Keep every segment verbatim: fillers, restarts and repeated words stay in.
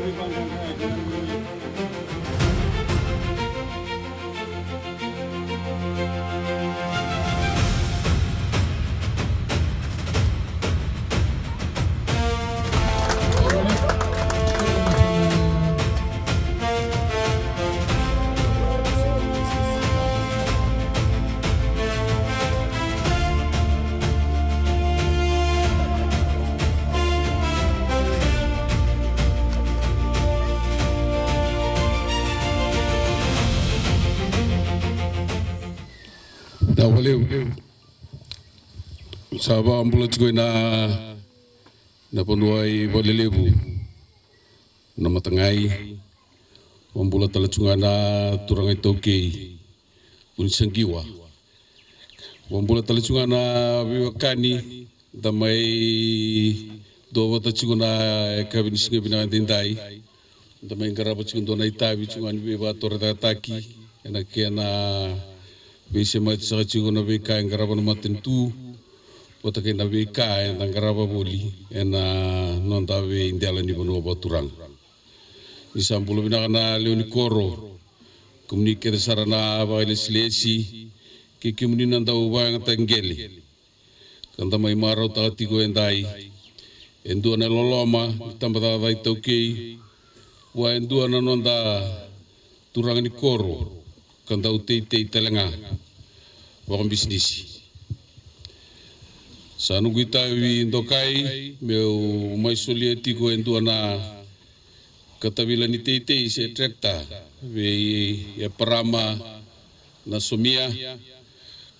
Vinaka vakalevu. Sa vakabula tiko ina, na vanua i Valelevu, na Matagai. Vakabula tale tu ga na turaga iTaukei Vunisaqiwa. Vakabula tale tu ga na veiwekani da mai duavata tiko na yakavi ni siga vinaka edaidai. Da mai qarava tiko dua na itavi tiko ga ni veivakatorocaketaki ena kena veisemati saka tiko na veika e qarava na matanitu vata kei na veika eda qarava voli ena noda veidela ni vanua vakaturaga. Ni sa bula vinaka na lewe ni koro, kemuni kece sara na vakailesilesi kei kemuni na dau vakayagataki qele. Ka da mai marautaka tiko edai e dua na loloma ni tabacakacaka iTaukei vua e dua na noda turaga ni koro ka dau teitei tale ga vakabisinisi. Sa noqu itavi dokai meu mai solia tiko e dua na katavila ni teitei se tractor vei Eparama Nasomia,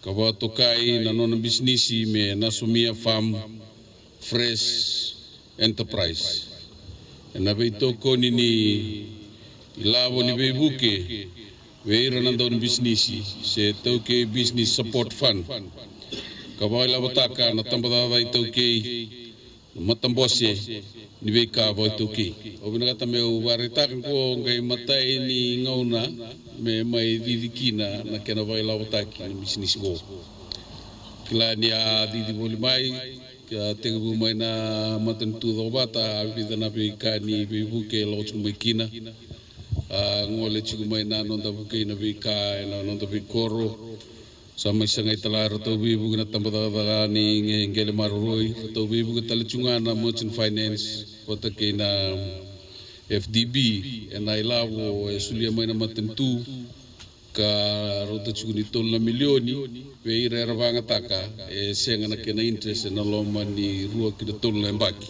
ka vakatokai na nona bisinisi me Nasomia Farm Fresh Enterprise. Ena veitokoni ni ilavo ni veivuke vei ira na dau ni bisinisi se iTaukei Business Support Fund, ka vakailavotaka na tabacakacaka iTaukei, na matabose ni veika vakaiTaukei. Au vinakata meu vakaraitaka qo qai matai ni gauna me mai cici kina na kena vakailavotaki na bisinisi qo. Kila ni a cici voli mai, ka tekivu mai na matanitu cokovata, a vica na veika ni veivuke e lako tiko mai kina. A gole tiko mai na noda vukei na veika ena noda veikoro. Sa mai sagai tale ga eratou veivuke na tabacakacaka ni qe-, qele maroroi, eratou veivuke tale tiko ga na merchant finance vata kei na F D B ena ilavo e solia mai na matanitu, ka rauta tiko ni tolu na milioni vei ira era vakayagataka, e sega na kena interest ena loma ni rua ki na tolu na yabaki.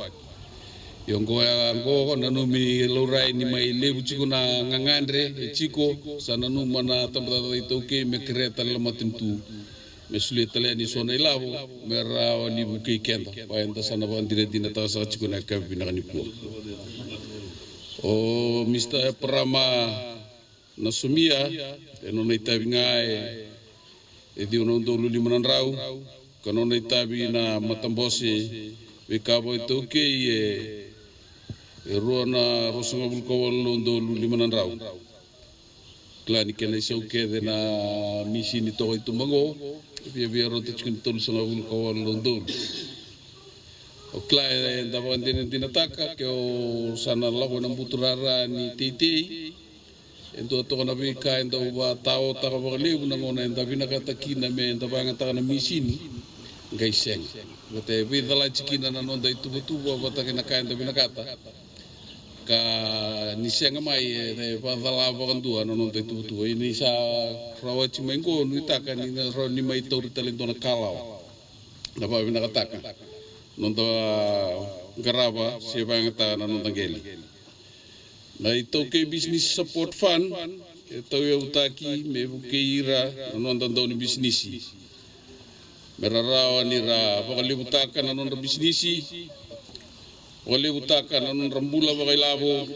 Io, qo ya, qo nanumi e laurai ni mai levu tiko na gagadre e tiko, sa nanuma na tabacakacaka iTaukei me kerea tale na matanitu me solia tale yani so na ilavo me rawa ni vukei keda, va eda sa na vakadinadinataka saka tiko na yakavi vinaka nikua. O Mister Eparama Nasomia, e nona itavi ga e, e ciwa na udolu lima na drau, ka nona itavi na matabose veika vakaiTaukei e, e rua na ruasagavulu ka walu na udolu lima na drau. Kila ni kena isau kece na misini toka i tuba qo, e viavia rauta tiko ni tolusagavulu ka walu na udolu. Au kila eda vakadinadinataka ke o sa na lako ena buturara ni teitei, e dua toka na veika e dau vakataotaka vakalevu na gauna eda vinakata kina me da vakayagataka na misini, qai sega. Vata e veicalati kina na noda ituvatuva vata kei na ka eda vinakata. Ka ni sega mai, e, e vakacala vakadua na noda ituvatuva. Ia ni sa rawati mai qo, nuitaka ni na rawa ni mai tauri tale dua na kalawa na vakavinakataka noda qarava se vakayagataka na noda qele. Na iTaukei Business Support Fund e tauyavutaki me vukei ira na noda dau ni bisinisi me ra rawa ni ra vakalevutaka na nodra bisinisi, vakalevutaka na nodra bula vakailavo,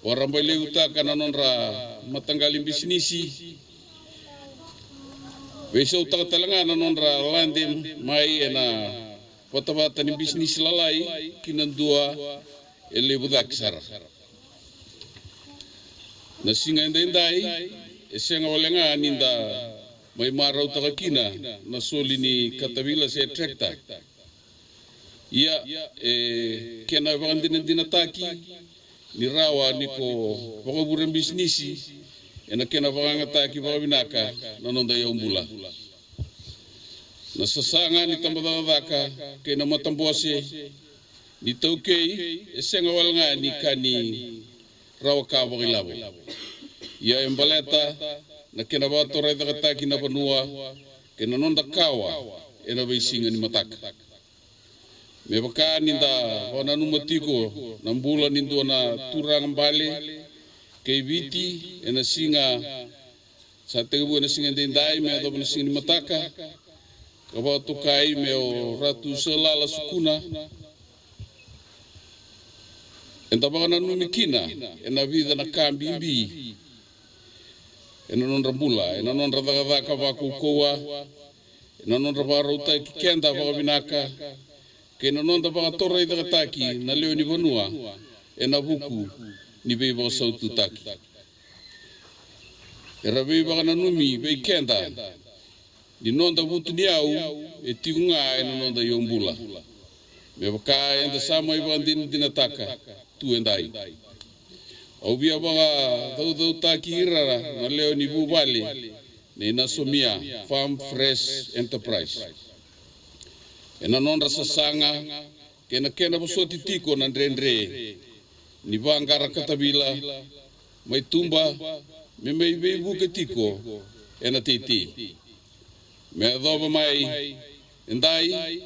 vakarabailevutaka na nodra mataqali bisinisi, veisautaka tale ga na nodra lade mai ena vatavata ni bisinisi lalai ki na dua e levu cake sara. Na siga edaidai e sega wale ga ni da mai marautaka kina na soli ni katavila se tractor. Ia, e kena vakadinadinataki ni rawa ni ko vakavure bisinisi ena kena vakayagataki vakavinaka na noda yaubula. Na sasaga ni tabacakacaka kei na matabose ni taukei e sega wale ga ni ka ni rawa ka vakailavo. Ia e baleta na kena vakatorocaketaki na vanua kei na noda kawa ena veisiga ni mataka. Me vaka ni da vakananuma tiko na bula ni dua na turaga bale kei Viti ena siga sa tekivu ena siga edaidai me yacova na siga ni mataka, ka vakatokai me o Ratu Salala Sukuna. Eda vakananumi kina ena vica na ka bibi ena nodra bula, ena nodra cakacaka vakaukauwa, ena nodra vakarautaki keda vakavinaka, kei na noda vakatorocaketaki na lewe ni vanua ena vuku ni veivakasaututaki. Era veivakananumi vei keda ni noda vutuniyau e tiko ga ena noda yaubula, me vaka eda sa mai vakadinadinataka tu edai. Au via vakacaucautaki ira na lewe ni vuvale nei Nasomia Farm Fresh Enterprise ena nodra sasaga kei na kena vosoti tiko na dredre ni vaqara katavila mai tuba me mai veivuke tiko ena teitei. Me yacova mai edai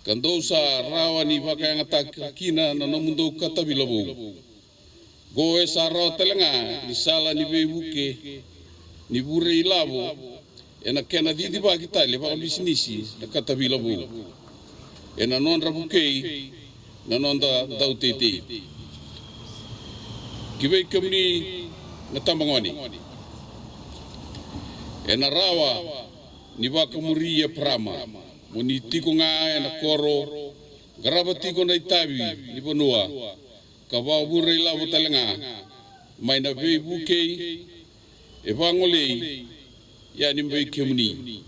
ka dou sa rawa ni vakayagataka kina na nomudou katavila vou. Qo e sa rawa tale ga ni sala ni veivuke ni vure ilavo ena kena cicivaki tale vakabisinisi na katavila vou ena nodra vukei na noda dauteitei. Ki vei kemuni na tabagone, ena rawa ni vakamuri Eparama mo ni tiko ga ena koro, qarava tiko na itavi ni vanua, ka vakavure ilavo tale ga mai na veivukei e vagolei yani vei kemuni.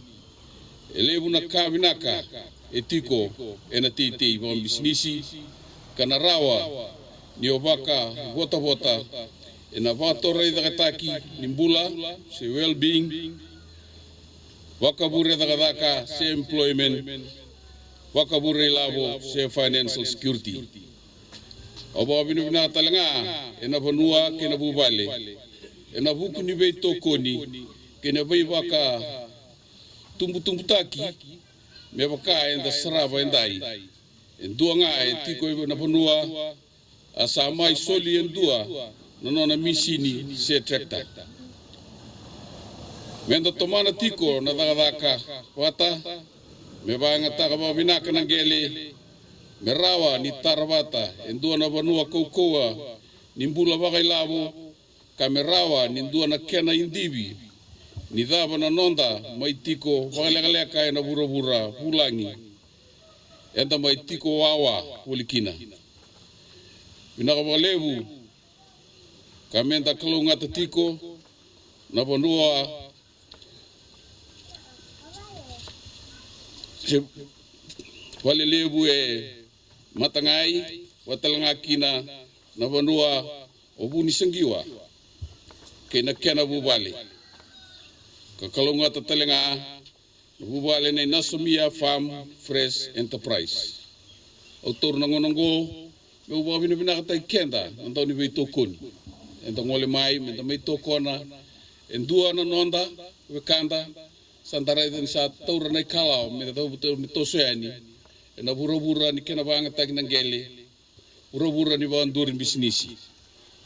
E levu na ka vinaka e tiko ena teitei vakabisinisi ka na rawa ni o vakavotavota ena vakatorocaketaki ni bula se well-being, vakavure cakacaka se employment, vakavure ilavo se financial security. Au vakavinavinaka tale ga ena vanua kei na vuvale ena vuku ni veitokoni kei na veivakatubutubutaki me vaka eda sarava edai. E dua ga e tiko ena vanua a sa mai soli e dua na nona misini se tractor. Meda tomana tiko na cakacaka vata me vakayagataka vakavinaka na qele, me rawa ni tara vata e dua na vanua kaukauwa ni bula vakailavo, ka me rawa ni dua na kena idivi ni cava na noda mai tiko vakalekaleka ena vuravura vulagi eda mai tiko wawa voli kina. Vinaka vakalevu, ka meda kalougata tiko na vanua se valelevu e Matagai, vata tale ga kina na vanua o Vunisaqiwa kei na kena vuvale. Ka kalougata tale ga na vuvale nei Nasomia Farm Fresh Enterprise. Au taura na gauna oqo meu vakavinavinakataki keda na dau ni veitokoni. Eda gole mai meda mai tokona e dua na noda wekada, sa da raica ni sa taura na ikalawa me, me toso yani ena vuravura ni kena vakayagataki na qele, vuravura ni vakaduri bisinisi.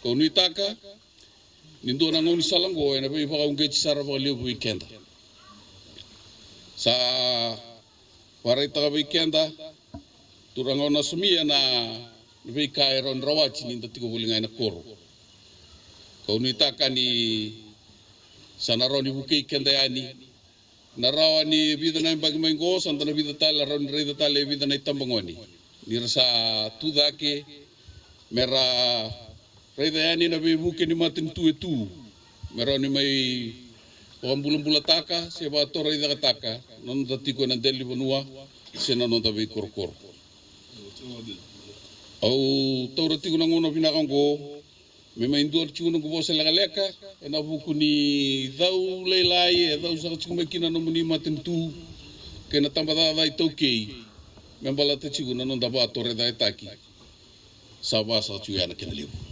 Kau nuitaka ni dua na gaunisala oqo ena veivakauqeti sara vakalevu vei keda. Sa vakaraitaka vei keda turaga o Nasomia na veika e rawa ni rawati ni da tiko voli ga ena koro. Kau nuitaka ni sa na rawa ni vukei keda yani. Na rawa ni vica na yabaki mai qo, sa da na vica tale, rawa ni raica tale e vica na itabagone ni ra sa tu cake me ra raica yani na veivuke ni matanitu e tu, me rawa ni mai vakabulabulataka se vakatorocaketaka na noda tiko ena dela ni vanua se na noda veikorokoro. Au taura tiko na gauna vinaka oqo me mai dua tiko noqu vosa lekaleka ena vuku ni cau lailai e cau saka tiko mai kina na nomuni matanitu kei na tabacakacaka iTaukei me baleta tiko na noda vakatorocaketaki. Sa vakasaka tiko ya na kena levu.